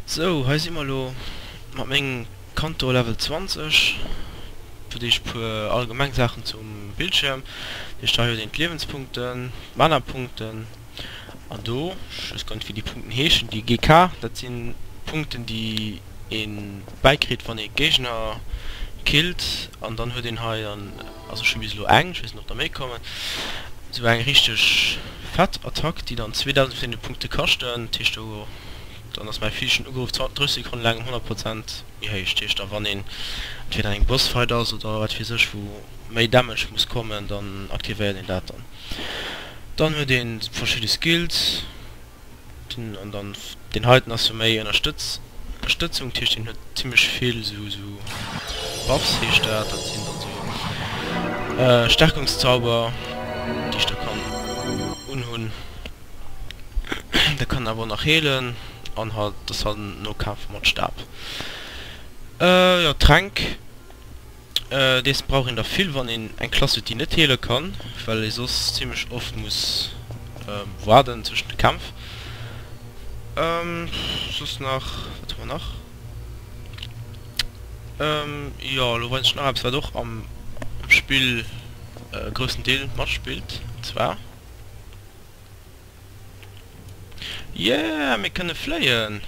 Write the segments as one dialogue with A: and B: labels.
A: Sou, hei si mer elo mat mengem Kanto Level 20. Fir d'éischt puer allgemeng Saachen zum Bildschierm. Dat heescht hei huet een d'Liewenspunkten, d'Manapunkten an do, ech weess guer net wéi déi Punkten heeschen, déi GK, dat sinn Punkten déi een bäikritt wann ee Géigner killt an dann huet een hei dann, also ech hu bis elo eng, ech weess net ob der méi kommen, sou eng richteg fett Attack déi dann 2500 Punkte kaschten, dat heescht do Dann ass mäi physischen Ugrëff 30 Sekonnen laang ëm 100 Prozent méi héich. Dat heescht da wann een entweder an engem Bossfight ass oder wat weess ech wou méi Damage muss kommen, dann aktivéiert een dat dann. Dann huet een verschidde Skills, den an dann deen heiten ass jo méi Ënnerstëtz Ënnerstëtzung, dat heescht deen huet zimmlech vill sou sou Buffs heescht dat, dat sinn dann sou Stärkungszauber déi ech da kann unhunn. Der kann awer och nach heelen an halt das halt en Nokämpfer mat Stab. Äh jo Tränk äh dees brauch een der vill wann een eng Klass huet déi net heele kann, well ee soss zimmlech oft muss waarden zwëschen de Kämpf. Ähm soss nach, wat hu mer nach? Ähm jo elo weisen ech nach eppes wat och am Spill e groussen Deel matspillt, an zwar. Yeah, mir kënne fléien!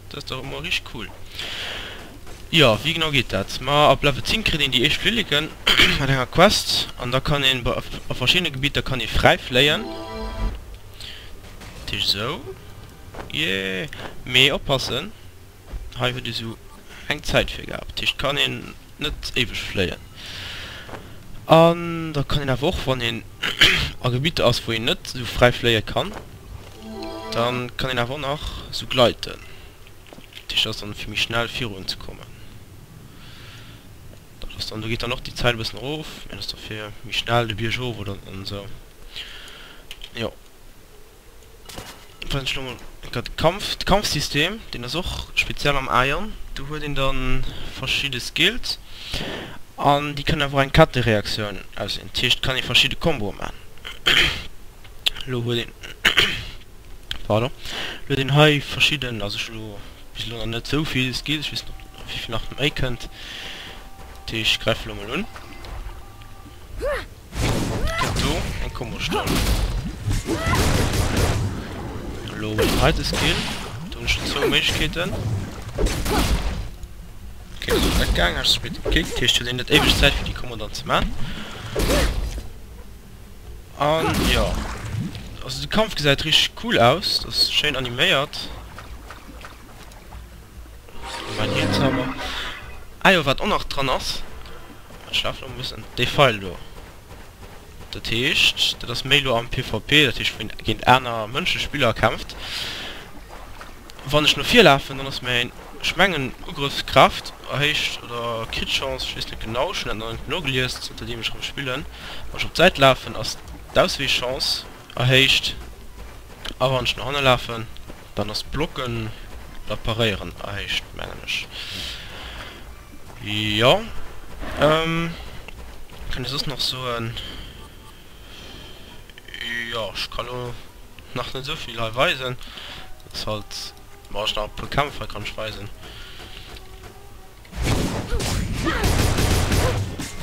A: Dat ass dach emol richteg cool. Jo, wéi genau geet dat? Ma ab Level 10 kritt een déi éischt Flilleken mat enger Quest an da kann een a verschiddene Gebitter kann ee fräi fléien. Dat heescht esou. Yeah! Mee oppassen! Hei huet ee sou eng Zäitvirgab, dat heescht kann een net éiweg fléien. An da kann een awer och wann een a Gebitter ass wou een net sou fräi fléie kann, dann kann een awer och nach sou gleiten. Dat heescht dat ass dann fir méi schnell virun ze kommen. Dat ass dann, do geet dann och déi Zäit e bëssen erof, mee dat ass da fir méi schnell de Bierg erof oder an esou. Jo. Weisen ech lo mol enker de Kampf, de Kampfsystem, deen ass och speziell am Aion. Do huet een dann verschidde Skills an déi kënnen awer och eng Kettereaktioun auslösen. Dat heescht, kann ee verschidde Komboe man. Lo huet een, pardon, lo huet een hei verschidden, also ech hu lo bis elo nach net esou vill Skills, ech weess net wéivill nach méi kënnt. Dat heescht, ech gräife lo mol un. Kënnt do eng Kombo stoen. Elo huet en hei de Skill. Do hunn ech schon zwou Méiglechkeeten. Okay, dat ass net gaang, hat ech spéit geklickt. Dat heescht, huet een net éiweg Zäit fir déi Kombo dann ze man. An jo, also de Kampf gesäit richteg cool aus, dat ass schéin animéiert. Mein Heelzauber. Ah jo, wat och nach dran ass, ech lafen elo e bëssen, dee Feil do. Dat heescht, dat ass méi elo am PvP, dat heescht wou een géint aner mënschlech Spiller kämpft. Wann ech no vir lafen, dann ass mäin, ech mengen, Ugrëffskraaft erhéicht oder Crit-Chance, ech weess net genau, ech hunn dat nach net nogelies, zënterdeem ech erëm spillen. Wann ech op d'Säit lafen, ass d'Ausweechchance erhéicht a wann ech no hanne lafen, Dann ass Blocken oder Paréieren erhéicht, mengen ech. Jo. Ähm, kann ech soss nach soen? Jo, ech ka lo nach net esou vill hei weisen. Dat ass halt, bon, ech nach e puer Kämpf hei kann ech weisen.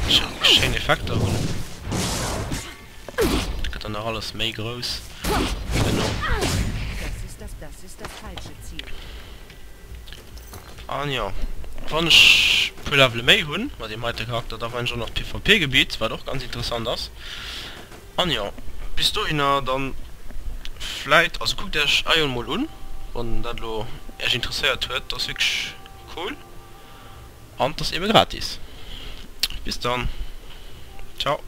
A: Schéin Effekter hunn. Gëtt dann nach alles méi grouss. Genau. An jo, wann ech e puer Levele méi hunn mat deem heite Charakter, da weisen ech och nach d'PvP-Gebitt, wat och ganz interessant ass. An jo, bis dohinner dann vläit, also kuckt iech Aion mol un, wann dat elo iech interesséiert huet, dat ass wierklech cool an et ass ebe gratis. Bis dann, ciao.